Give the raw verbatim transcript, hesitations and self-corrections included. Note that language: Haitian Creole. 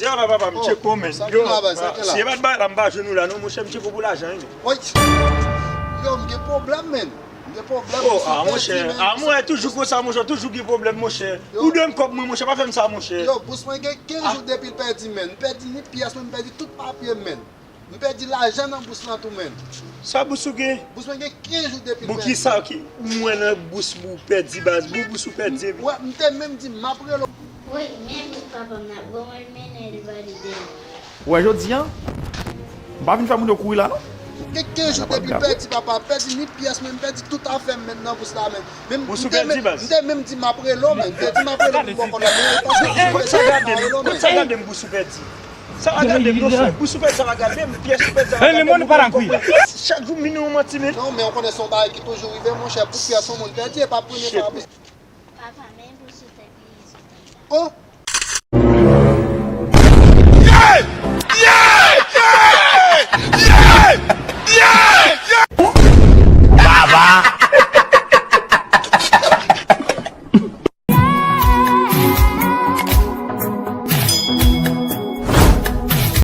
Yo, la, papa, m tcheko, men. Yo, si e pa t bagay la, m pa jwenn ou la, non, monchè, m tcheko pou lajan, wi, men. Woy. Yo, m gen pwoblèm, men. M gen pwoblèm. Oh, ah, monchè, ah, monchè, toujou konsa, monchè, toujou gen pwoblèm, monchè. Ou dwe m kòb mwen, monchè, pa fè m sa, monchè. Yo, bous mwen gen kenz jou depi l pèdi, men. M pèdi ni pyès mwen, m pèdi tout papye m, men. M pèdi lajan nan bous lan tou, men. Sa bous ou gen? Bous mwen gen kenz jou depi l pèdi. Bon, kisa ki ou wè nan bous ou pèdi, baz? Bon, bous ou pèdi, epi. Wè, m te menm di m ap rele w. Woy, men bous papa m nan, bon, mwen mennen l valide. Ou wè jodi a, m pa vin fè moun yo kouri la, non. Gen kenz jou depi m pèdi, papa, m pèdi ni pyès, men m pèdi tout afè m, men nan bous la, men. Bous ou pèdi, baz? M te menm di m ap rele w, men. M te di m ap rele w pou m ba w kòb la, men paske bous ou pèdi, m ap rele w, men. Kot sa gade m bous ou pèdi? Sa va gade m, non, frè. Bous ou pèdi, sa va gade m. Pyès ou pèdi, sa va gade m. Mwen pa konprann. Chak jou m vin yon manti, men. Non, men ou konnen se yon bagay ki toujou rive, monchè. Pou pyès yon moun pèdi, e pa premye fwa. Papa, men bous ou pèdi. Oh!